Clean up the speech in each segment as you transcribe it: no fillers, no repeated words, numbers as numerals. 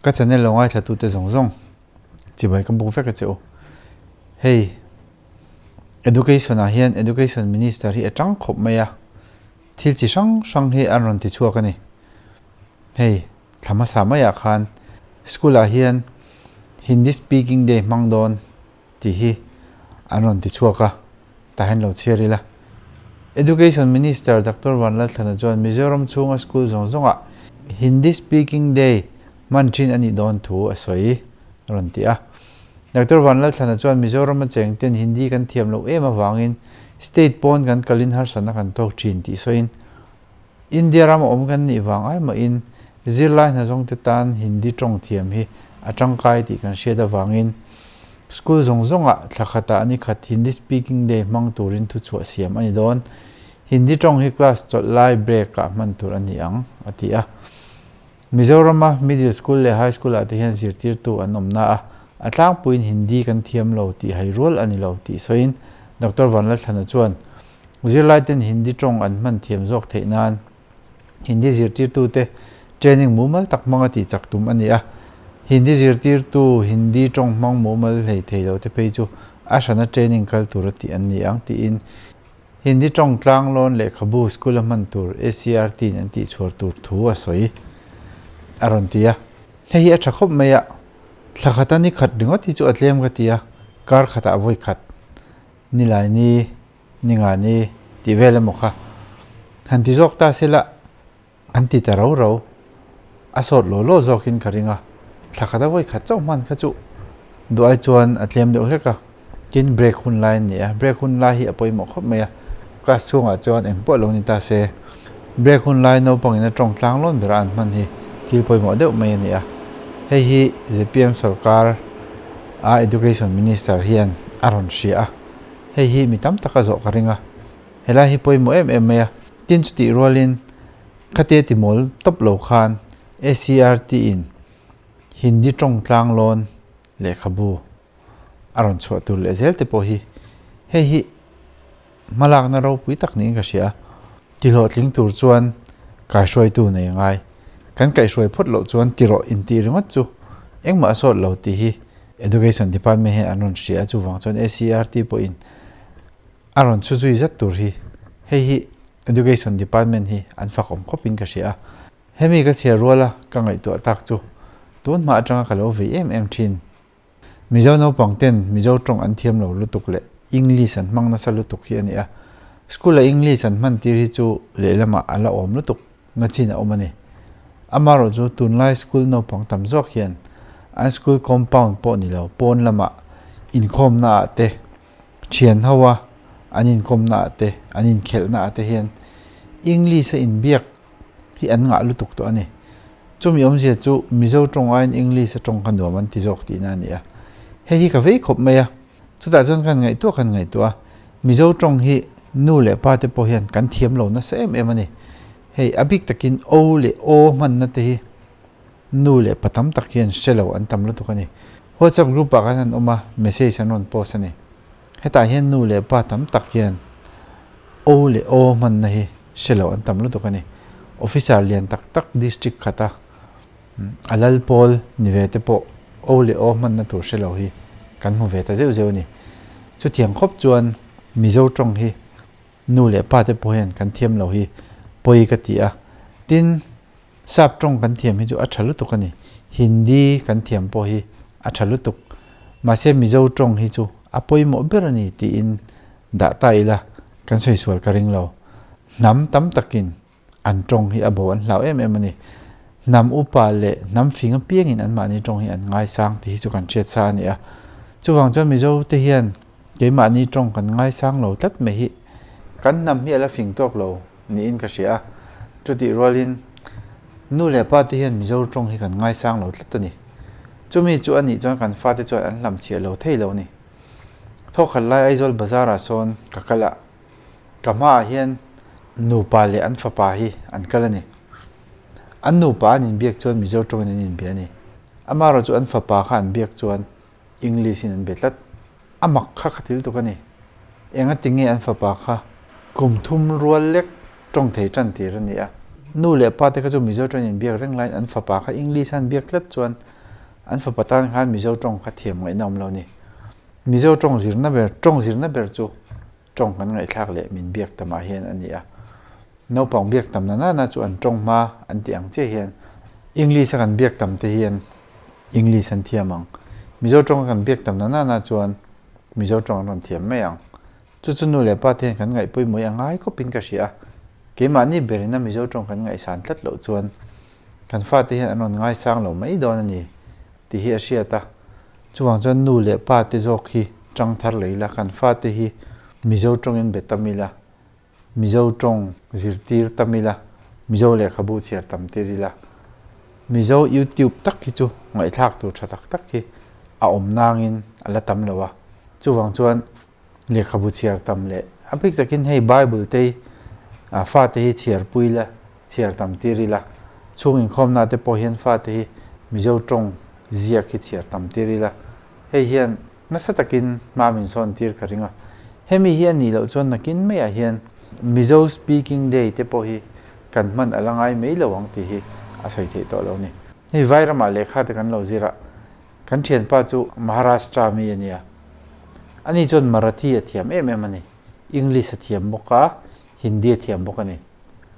Ka channel lo ngaithla tute zawng zawng chibai ka buk vek a che u. Hei Education ah hian Education Minister hi a tang khawp mai a, thil chi hrang hrang hi an rawn ti chhuak a ni. Hei thla hmasa maiah khan school ah hian Hindi Speaking Day hmang dawn tih hi an rawn ti chhuak a, tah hian lo chhiar ila. Education Minister Doctor Vanlalthlana chuan Mizoram chhunga school zawng zawngah Hindi Speaking Day hman thin a nih dawn thu a sawi a rawn ti a. Doctor Vanlalthlana chuan Mizorama chengten Hindi kan thiam loh em avangin state pawn kan kalin harsatna kan tawk thin tih sawiin India rama awm kan nih vang ai mahin zirlai hna zawngte tan Hindi tawng thiam hi a tangkai tih kan hriat avangin school zawng zawngah thla khatah ni khat Hindi Speaking Day hmang turin thuchhuah siam a ni dawn. Hindi tawng hi class chawlh lai break ah hman tur a ni ang, a ti a. Mizorama middle school leh high school ah te hian zirtirtu an awm na a, a tlangpuiin Hindi kan thiam lo tih hai rual a ni lo tih sawiin Doctor Vanlalthlana chuan Zirlaiten Hindi tawng an hman thiam zawk theih nan Hindi zirtirtute training mumal tak hmanga tih chak tum a ni a. Hindi zirtirtu Hindi tawng hmang mumal hlei thei lo te phei chu a hrana training kal tura tih an ni ang tiin Hindi tawng tlanglawn lehkhabu school a hman tur SCERT in an tihchhuar tur thu a sawi a rawn ti a. Hei hi a tha khawp mai a, thla khata ni khat ringawt hi chu a tlem ka ti a, kar khatah vawi khat Nilai ni, ni nga ni tih vel emaw kha han ti zawk ta sela an ti ta ro ro, a sawt law law zawkin ka ring a, thla khat a vawi khat chauh hman kha chu duh ai chuan a tlem deuh hlek a, tin break hun lai a ni a, break hun lai hi a pawimawh khawp mai a, class chhungah chuan eng pawh lo ni ta se, break hun lai naupangin a tawng tlang lawn bera an hman hi thil pawimawh deuh mai a ni a, hei hi zpm sorkar a Education Minister hian a rawn hria a, hei hi mi tam tak a zawh ka ring a, helai hi pawimawh em em mai a, tin chutih rualin khatia ti mawl tawp lo khan SCERT in Hindi tawng tlang lawn lehkhabu a rawn chhuah tur leh zel te pawh hi hei hi hmalakna ropui tak niin ka hria a, tihlawhtling tur chuan kaihruaitu nei ngai. Kan kaihhruai phawt loh chuan tirawh intih ringawt chu engmah a sawt lo tih hi Education Department hian an rawn hria a, chuvang chuan SCERT pawhin a rawn chhu zui zat tur hi hei hi Education Department hi an fak awm khawpin ka hria a. Hemi ka chhiar ruala ka ngaihtuah tak chu tun hma atanga ka lo vei em em thin. Mizo naupang ten Mizo tawng an thiam lo lutuk leh English an hmang nasa lutuk hi a ni a. School a English an hman tir hi chu lehlamah a la awm lutuk na chin a awm a ni. Amaherawh chu tunlai school naupang tam zawk hian an school compound pawh ni lo pawn lamah inkhawmna ah te, thian ho a an inkawmna ah te, an inkhelhna ah te hian English a inbiak hi an ngah lutuk tawh a ni. Chumi awmzia chu Mizo tawng aiin English a tawng kha nuam an ti zawk tihna a ni a. Hei hi ka vei khawp mai a, chutah chuan kan ngaihtuah kan ngaihtuah a, Mizo tawng hi nu leh pa te pawh hian kan thiam lo nasa em em a ni. Hei a bik takin O leh Aw hmanna te hi nu leh pa tam tak hian hre lo an tam lutuk a ni. WhatsApp group ah khan an awm a, message an rawn post a ni. Hetah hian nu leh pa tam tak hian O leh Aw hmanna hi hre lo an tam lutuk a ni. Officer lian tak tak district khata a lal pawl ni ve te pawh O leh Aw hmanna tur hre lo hi kan hmu ve ta zeuh zeuh a ni. Chutiang khawp chuan Mizo tawng hi nu leh pa te pawh hian kan thiam lo hi pawi ka ti a. Tin, Sap tawng kan thiam hi chu a tha lutuk a ni. Hindi kan thiam pawh hi a tha lutuk. Mahse Mizo tawng hi chu a pawimawh ber a ni tiin dah ta ila kan sawi sual ka ring lo. Hnam tam takin an tawng hi a bo an hlau em em a ni. Hnam upa leh hnam fing apiangin anmahni tawng hi an ngaisang tih hi chu kan hriat sa a ni a. Chuvang chuan Mizo te hian keimahni tawng kan ngaisang lo tlat mai hi. Kan hnam hi a la fing tawk lo niin ka hria a. Chutih rualin nu leh pa te hian Mizo tawng hi kan ngaisang lo tlat a ni. Chumi chu a nih chuan kan fate chuan an hlamchhiah lo thei lo a ni. Thawkhat lai Aizawl bazar ah sawn ka kal a, ka hmaah hian nupa leh an fapa hi an kal a ni. An nupa an inbiak chuan Mizo tawngin an inbia a ni. Amaherawhchu chu an fapa kha an biak chuan English in an be tlat. A mak kha kha thil tuk a ni. Enga tinge an fapa kha kum thum rual lek tawng thei tan tir a ni a. Nu leh pa te kha chu Mizo tawng in biak reng laiin an fapa kha English a an biak tlat chuan an fapa tan khan Mizo tawng kha thiam ngaihna awm lo ni. Mizo tawng zirna ber, tawng zirna ber chu tawng kan ngaihthlak leh min biak tamah hian a ni a. Naupang biak tam na nana chu an tawng hma an tih ang chiah hian English a kan biak tam te hian English an thiam ang. Mizo tawng a kan biak tam na nana chuan Mizo tawng an rawn thiam mai ang. Chu chu nu leh pa te hian kan ngaihpawimawih a ngai khawpin ka hria a. Keimahni berin a Mizo tawng kan ngaihsan tlat loh chuan kan fate hian an rawn ngaisang lo mai dawn a ni tih hi a hriat a. Chuvang chuan nu leh pa te zawk hi tang thar leh ila, kan fate hi Mizo tawngin be tam ila, Mizo tawng zirtir tam ila, Mizo lehkhabu chhiar tam tir ila, Mizo YouTube tak hi chu ngaihthlak tur tha tak tak hi a awm nangin a la tam lo a. Chuvang chuan Lehkhabu chhiar tam leh a bik takin hei Bible te hi fate hi chhiar pui ila, chhiar tam tir ila, chhung inkhawmna te pawh hian fate hi Mizo tawng ziak hi chhiar tam tir ila, hei hian nasa takin hma min sawn tir ka ring a. Hemi hi a nih loh chuan nakin maiah hian Mizo Speaking Day te pawh hi kan hman a la ngai mai lo ang tih hi a sawi theih tawh lo a ni. Hei Vairamah lehkha te kan lo zir a, Kan thianpa chu Maharashtra mi a nia. Ani chuan Marathi a thiam em em a ni. English a thiam bawk a, Hindi a thiam bawk a ni.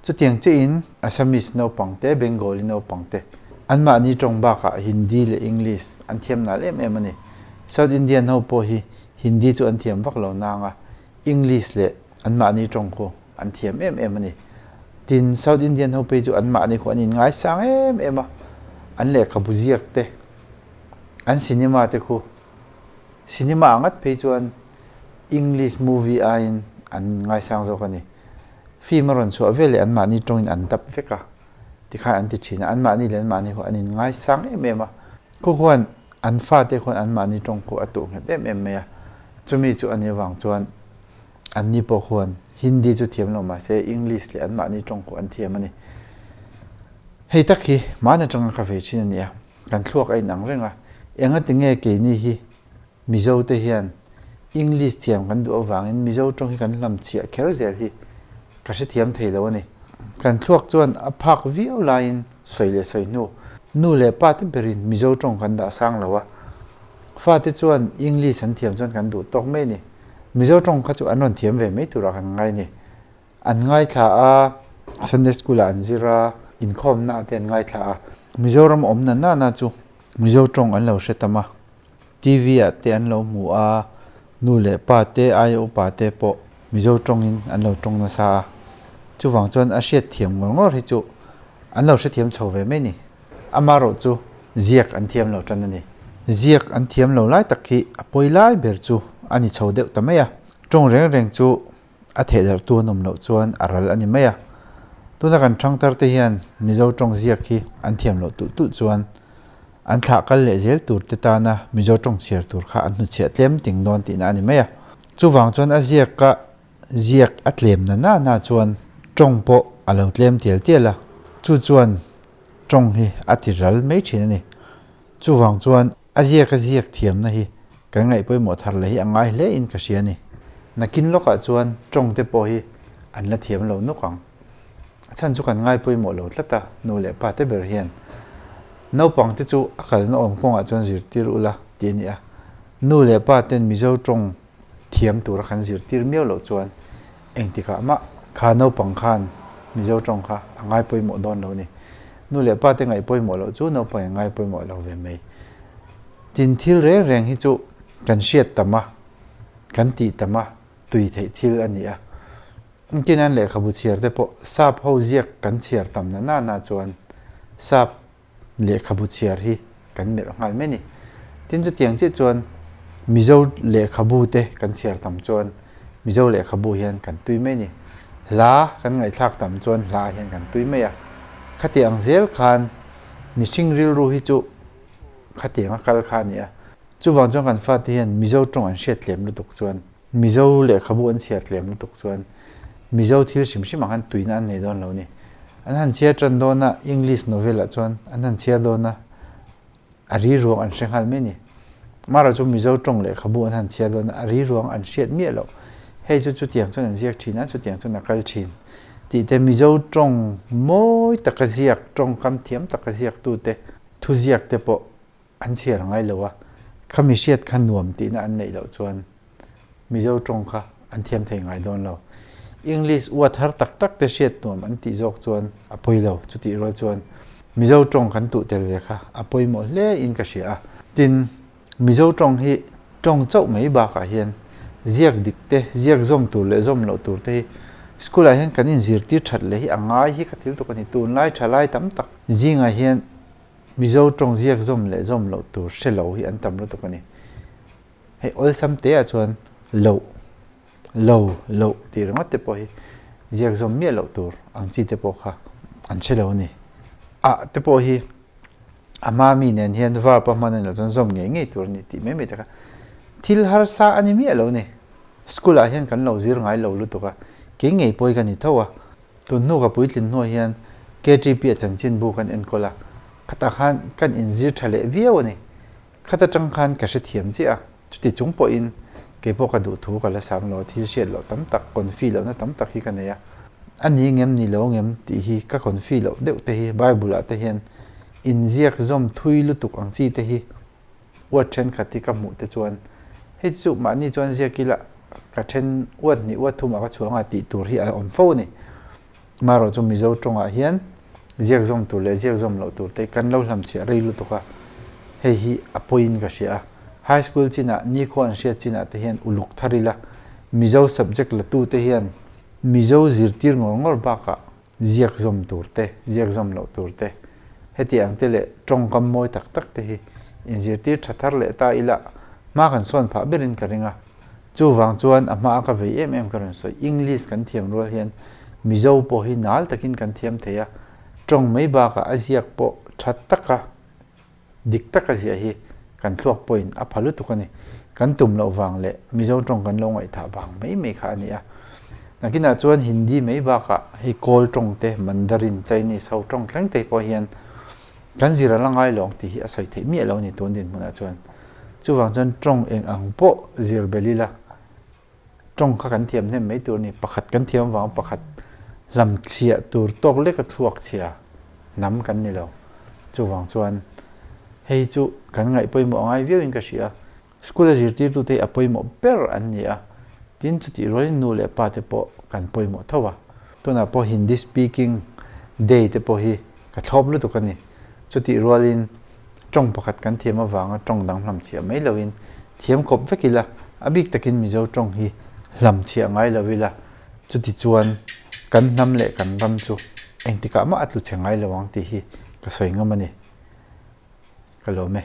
Chutiang chiahin Assamese naupang te, Bengali naupang te, anmahni tawng bakah Hindi leh English an thiam nal em em a ni. South Indian ho pawh hi Hindi chu an thiam vak lo nang a, English leh anmahni tawng khu an thiam em em a ni. Tin, South Indian ho phei chu anmahni khu an inngaisang em em a, an lehkhabu ziak te, an cinema te khu, cinema ah ngat phei chuan English movie aiin an ngaisang zawk a ni. Film a rawn chhuah veleh anmahni tawngin an dap vek a, tikhan an ti thin a, anmahni leh anmahni khu an inngaisang em em a. Khu khuan an fate khuan anmahni tawng khu a tuh nghet em em mai a, chumi chu a nih avang chuan Anni pawh khuan Hindi chu thiam lo mahse English leh anmahni tawng khuh an thiam a ni. Hei tak hi hmaan atanga ka ve thin a ni a, kan thluak a inang reng a, engati nge keini hi Mizo te hian English thiam kan duh avangin Mizo tawng hi kan hlamchhiah kher zel hi ka hrethiam thei lo a ni. Kan thluak chuan a phak viau laiin sawi leh sawi hnu, nu leh pa te berin Mizo tawng kan dah sang lo a, fate chuan English an thiam chuan kan duh tawk mai a ni. Mizo tawng kha chu an rawn thiam ve mai turah kan ngai a ni. An ngaithla a, Sunday School ah an zir a, inkhawmna ah te an ngaithla a. Mizoram awm na na na chu Mizo tawng an lo hre tam a, TV ah te an lo hmu a, nu leh pa te, aia upa te pawh Mizo tawngin an lo tawng nasa a. Chuvang chuan a hriat thiam ngawr ngawr hi chu an lo hrethiam chho ve mai a ni. Amaherawh chu ziak an thiam lo tan a ni. Ziak an thiam lo lai tak hi a pawi lai ber chu a ni chho deuh ta mai a. Tawng reng reng chu a thehdarhtu an awm loh chuan a ral a ni mai a. Tuna kan thangthar te hian Mizo tawng ziak hi an thiam loh tulh tulh chuan an thlah kal leh zel tur te tana Mizo tawng chhiar tur kha an hnuchhiah tlem ting dawn tihna a ni mai a. Chuvang chuan a ziaka Ziak a tlem na na na chuan tawng pawh a lo tlem tial tial a, chu chuan tawng hi a ti ral mai thin a ni. Chuvang chuan a ziak a ziak thiamna hi kan ngaih pawimawh thar leh hi a ngai hle in ka hria a ni. Nakin lawkah chuan tawng te pawh hi an la thiam lo nuk ang. A chhan chu kan ngai pawimawh lo tlat a, nu leh pa te ber hian naupang te chu a kalna awm kawngah chuan zirtir ula tih a ni a. Nu leh pa ten Mizo tawng thiam tura kan zirtir miau loh chuan engtikah mah kha naupang khan Mizo tawng kha a ngai pawimawh dawn lo a ni. Nu leh pa te ngaih pawimawh loh chu naupang in ngai pawimawh lo ve mai. Tin thil reng reng hi chu kan hriat tam a, kan tih tam a, tui theih thil a ni a. Engtin an lehkhabu chhiar te pawh sap ho ziak kan chhiar tam na na na chuan sap lehkhabu chhiar hi kan melh nghal mai a ni. Tin chutiang chiah chuan Mizo lehkhabu te kan chhiar tam chuan Mizo lehkhabu hian kan tui mai a ni. Hla kan ngaihthlak tam chuan hla hian kan tui mai a. Khati ang zel khan mihring rilru hi chu khatiang a kal kha a ni a. Chuvang chuan kan fate hian Mizo tawng an hriat tlem lutuk chuan Mizo lehkhabu an chhiar tlem lutuk chuan Mizo thil hrim hrim ang han tuina an nei dawn lo ni. An han chhiar tan dawn a, English novel ah chuan an han chhiar dawn a, a ri ruang an hre nghal mai a ni. Amaherawhchu chu Mizo tawng lehkhabu an han chhiar dawn a, a ri ruang an hriat miah loh. Hei chu chutiang chuan an ziak thin a, chutiang chuan a kal thin. Tih te Mizo tawng mawi taka ziak, tawngkam thiam taka ziaktute thuziak te pawh an chhiar ngai lo a, khami hriat kha nuam tihna an neih loh chuan Mizo tawng kha an thiam thei ngai dawn lo. English ua thar tak tak te hriat nuam an tih zawk chuan a pawi lo, chutih rual chuan Mizo tawng kan tuh tel ve kha a pawimawh hle in ka hria a. Tin, Mizo tawng hi tawng chauh mai bakah hian ziak dik te, ziak zawm tur leh zawm loh tur te hi school ah hian kan inzirtir that leh hi a ngai hi ka thil tuk a ni. Tunlai thalai tam tak zingah hian Mizo tawng ziak zawm leh zawm loh tur hre lo hi an tam lutuk a ni. Hei awlsam te ah chuan loh, lo, loh tih ringawt te pawh hi ziak zawm miah loh tur ang chi te pawh kha an hre lo a ni. Ah te pawh hi a hma mi nen hian verb a hman a ni loh chuan zawm ngei ngei tur a ni tih mai mai te kha thil harsa a ni miah lo a ni. School ah hian kan lo zir ngai lo lutuk a, kei ngei pawh hi ka ni tho a. Tun hnu ka puitlin hnuah hian KTP a chanchinbu kan enkawl a, khatah khan kan inzir tha leh viau a ni. Khat atang khan ka hrethiam chiah a, chuti chung pawhin kei pawh ka duh thu ka la sam lo a, thil hriat loh tam tak, confi lohna tam tak hi ka nei a. A ni ngem ni lo ngem tih hi ka confi loh deuh te hi Bible ah te hian inziak zawm thui lutuk ang chi te hi uat thenkhat hi ka hmuh te chuan hei chu mahni chuan ziak ila ka then uat hnih uat thumah ka chhuah anga tih tur hi a awm fo a ni. Marawh chu Mizo tawngah hian ziak zawm tur leh ziak zawm loh tur te kan lo hlamchhiah rei lutuk a, hei hi a pawiin ka hria a. High School chinah nikhua an hriat chinah te hian uluk thar ila, Mizo subject la tu te hian Mizo zirtir ngawr ngawr bakah ziak zawm tur te, ziak zawm loh tur te, heti ang te leh tawngkam mawi tak tak te hi inzirtir tha thar leh ta ila hma kan sawn phah berin ka ring a. Chuvang chuan a hmaa ka vei em em ka rawn sawi, English kan thiam rual hian Mizo pawh hi nal takin kan thiam thei a, tawng mai bakah a ziak pawh tha taka dik taka ziah hi kan thluak pawhin a pha lutuk a ni. Kan tum loh vang leh Mizo tawng kan lo ngaihthah vang mai mai kha a ni a. Nakinah chuan Hindi mai bakah hei Kawl tawng te, Mandarin, Chinese ho tawng thleng te pawh hian kan zir a la ngai lo ang tih hi a sawi theih miah lo a ni tun dinhmunah chuan. Chuvang chuan tawng eng ang pawh zir belh ila tawng kha kan thiam hnem mai tur a ni. Pakhat kan thiam avang pakhat hlam chhiah tur tawk lek a thluak chhia hnam kan ni lo. Chuvang chuan hei chu kan ngaih pawimawh a ngai viauin ka hria a. School a zirtirtute hi a pawimawh ber an ni a, tin chutih rualin nu leh pa te pawh kan pawimawh tho a. Tunah pawh Hindi speaking day te pawh hi ka thlawp lutuk a ni. Chutih rualin tawng pakhat kan thiam avanga tawng dang hlamchhiah mai loin thiam kawp vek ila, a bik takin Mizo tawng hi hlamchhiah ngai lo ila, chuti chuan kan hnam leh kan ram chu engtikah mah a tlu chhe ngai lo ang tih hi ka sawi ngam a ni. Ka lawm e.